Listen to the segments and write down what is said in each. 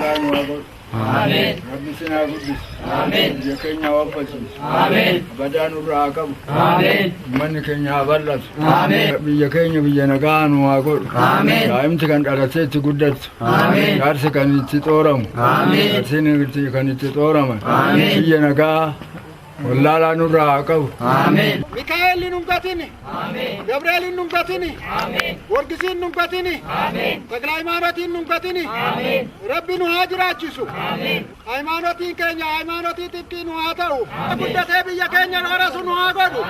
Ameen. Rabbi isin haa guddisu. Ameen. Biyya keenya haa waffasiisu. Ameen. Badaa nurraa haa qabu. Ameen. Uummanni keenya haa bal'atu. Ameen. Biyya keenya biyya nagaa nu haa godhu. Ameen. Daa'imti kan dhalatee itti guddattu. Ameen. Jaarsi kan itti xooramu. Ameen. Jaarsiin kan itti xooraman. Ameen. Biyya nagaa wallaalaa nurraa haa qabu. Ameen. Mikaa'elli nun gatini. Gabri'eelin nun gatini. Gorgisiin nun gatini. Takla Hayimaanotiin nun gatini. Rabbi nu haa jiraachisu. Hayimaanotiin keenya hayimaanotii xiqqii nu haa ta'u. Guddatee biyya keenya harasu nu haa godhu.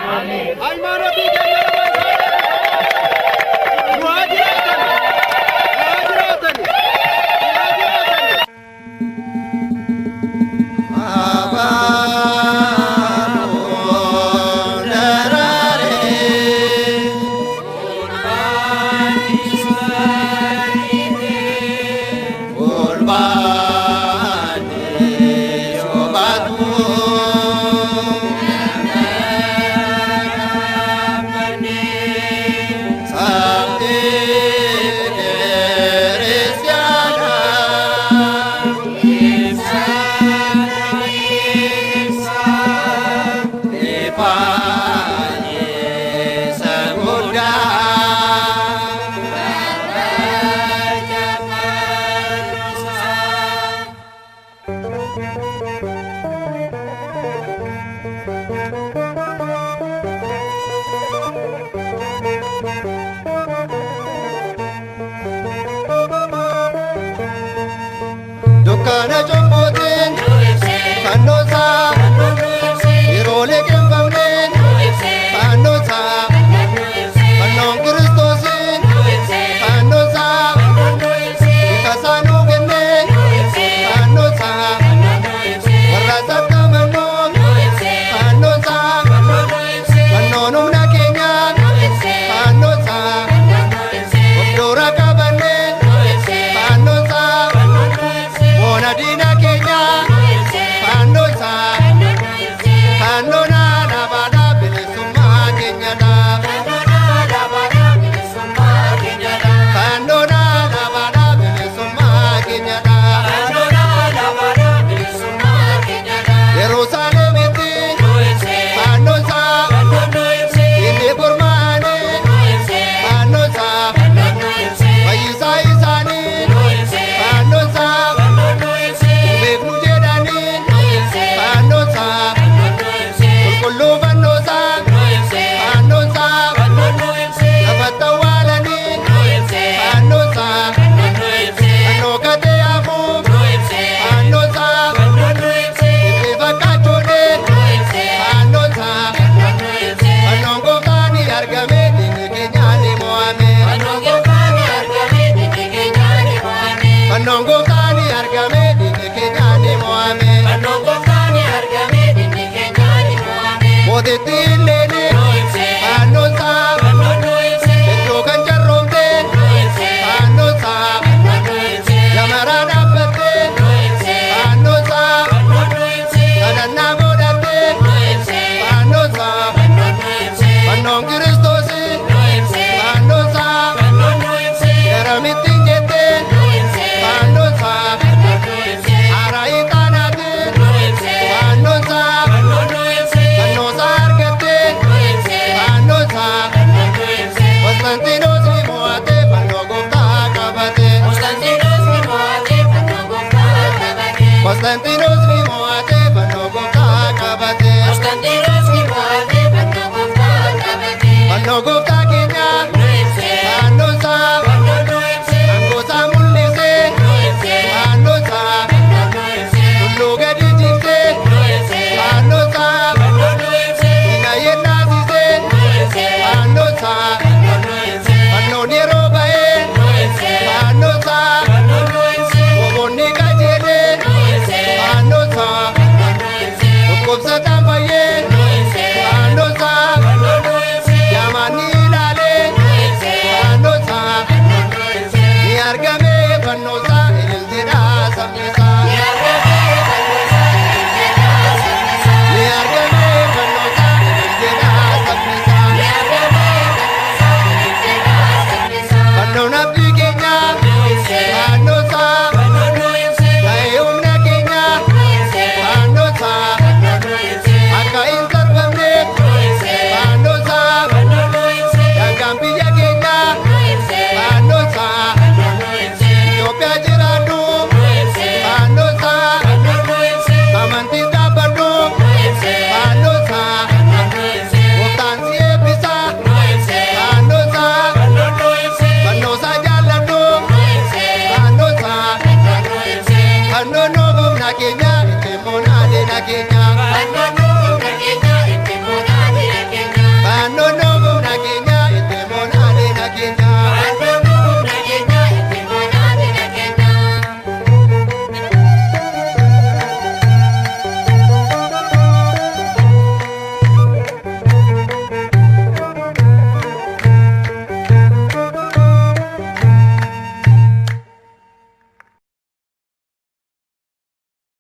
Hayimaanotii keenya nu haa jiraatani. Nu haa jiraatani. Nu haa jiraatani. Dukkaana cubbootiin fannoosaa yeroo liqinfamneen fannoosaa fannoon kiristoosiin fannoosaa ikasaa nuu kenneen fannoosaa warra sattamannoon fannoosaa fannoon humna keenyaa fannoosaa of dura qabanneen fannoosaa moona diina keenyaa fannoosaa fannoon alaabaadhaa bilisummaa keenyadhaa fannoon alaabaadhaa bilisummaa keenyadhaa Yerusaalemitti fannoosaa inni gurmaa'anii fannoosaa fayyisaa isaanii fannoosaa beeknu jedhanii fannoosaa qulqulluu fannoosaa fannoosaa lafatti awwaalanii fannoosaa fannoo katee hafuu fannoosaa itti fakkaachuudhee fannoosaa fannoon gooftaan argame diinni keenyaan ni mo'ame fannoon gooftaan argame diinni keenyaan ni mo'ame mootitti illee fannoosaa iddoo kan jarroomte fannoosaa jamaraa dhaabbatte fannoosaa kadhannaa godhatte fannoosaa fannoon.